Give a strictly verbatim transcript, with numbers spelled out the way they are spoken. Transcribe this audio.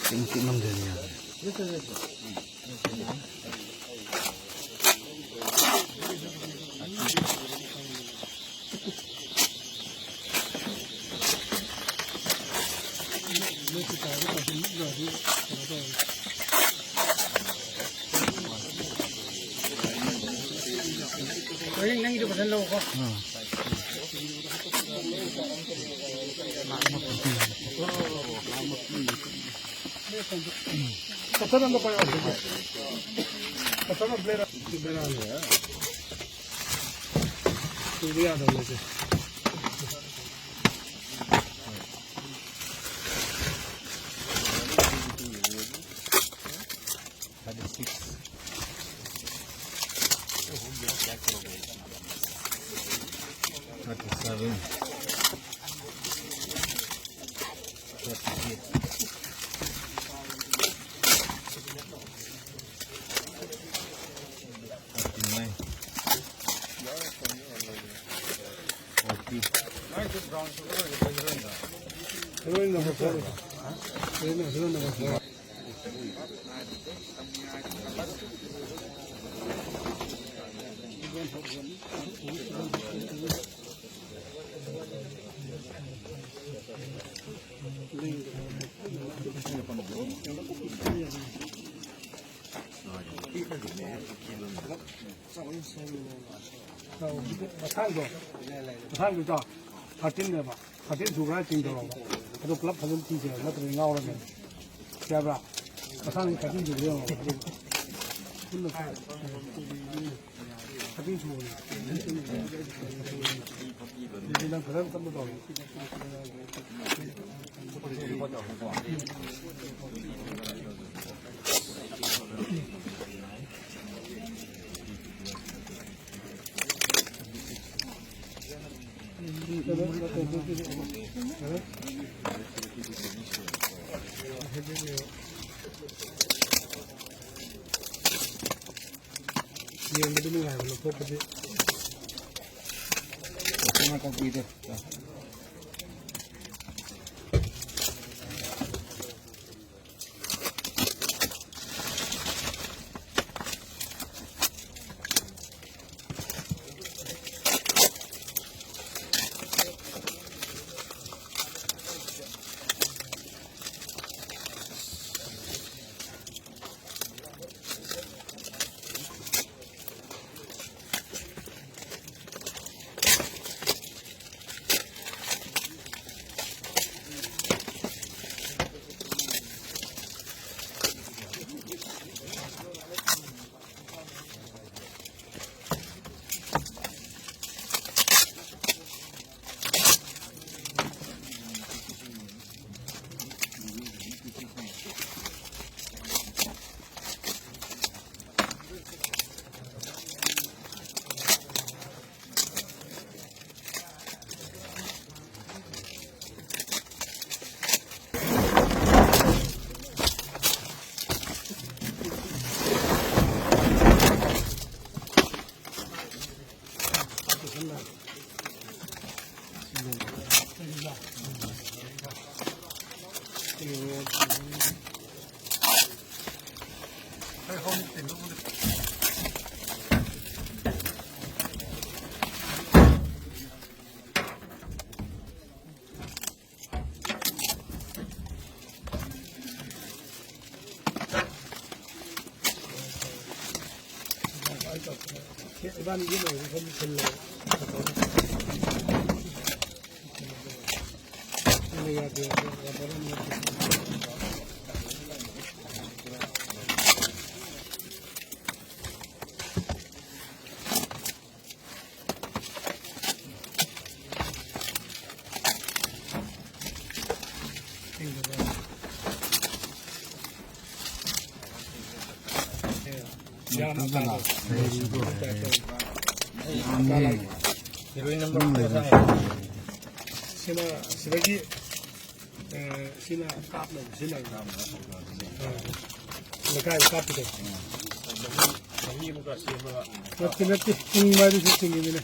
ꯆꯤꯡ ꯆꯤꯛꯂꯝꯗꯣꯏꯅꯤ ꯌꯥꯗ꯭ꯔꯦ꯫ ꯍꯣꯔꯦꯟ ꯅꯪꯒꯤꯗꯣ ꯐꯖꯅ ꯂꯧꯀꯣ꯫ ꯀꯇꯔ ꯑꯝꯇ ꯄꯥꯏꯌꯣ꯫ ꯀꯇꯔ ꯑꯃ ꯕ꯭ꯂꯦꯗ, ꯕ꯭ꯂꯦꯗ ꯑꯃ꯫ ꯇꯨꯕ ꯌꯥꯗꯕꯅꯦ ꯁꯦ꯫ Thirty six. Thirty seven. Thirty eight. Thirty nine. Forty. Heroin number four. Heroin, heroin number four. ꯃꯊꯥꯡꯗꯣ, ꯃꯊꯥꯡꯗꯨꯗꯣ ꯊꯥꯔꯇꯤꯟꯅꯦꯕ꯫ ꯊꯥꯔꯇꯤꯟ ꯁꯨꯕ꯭ꯔꯥ ꯆꯤꯡꯊꯧꯔꯕ? ꯑꯗꯣ ꯄꯨꯂꯞ ꯐꯖꯅ ꯊꯤꯁꯦꯕ, ꯅꯠꯇ꯭ꯔꯗꯤ ꯉꯥꯎꯔꯅꯦꯕ꯫ ꯌꯥꯕ꯭ꯔꯥ? ꯃꯊꯥꯡꯗꯤ ꯊꯥꯔꯇꯤꯟ ꯁꯨꯕ꯭ꯔꯥ ꯌꯦꯡꯉꯣ꯫ ꯄꯨꯟꯅ ꯊꯥꯔꯇꯤꯟ ꯁꯨꯕꯅꯦ꯫ ꯑꯗꯨꯗꯤ ꯅꯪ ꯐꯖꯅ ꯇꯞꯅ ꯇꯧꯔꯣ꯫ ꯌꯦꯡꯕꯗꯤ ꯅꯨꯡꯉꯥꯏꯕ ꯂꯧꯊꯣꯛꯄꯗꯤ꯫ ꯀꯛꯄꯤꯗꯦ꯫ ꯏꯕꯥꯅꯤꯒꯤ ꯂꯣꯏꯔꯦ, ꯁꯣꯝꯗ ꯁꯤꯜꯂꯦ꯫ ꯑꯩꯅ ꯌꯥꯗꯦ, ꯌꯥꯗꯦ, ꯌꯥꯗꯦ, ꯌꯥꯗꯦ꯫ ꯁꯤꯅ ꯁꯤꯗꯒꯤ, ꯑ, ꯁꯤꯅ ꯀꯥꯞꯅꯕ ꯁꯤꯖꯤꯟꯅꯕ꯫ ꯑ, ꯂꯩꯀꯥꯏꯗ ꯀꯥꯞꯄꯤꯗꯣ꯫ ꯅꯠꯇꯦ, ꯅꯠꯇꯦ, ꯆꯤꯡꯕ ꯍꯥꯏꯗꯨꯁꯨ ꯆꯤꯡꯉꯤꯃꯤꯅꯦ꯫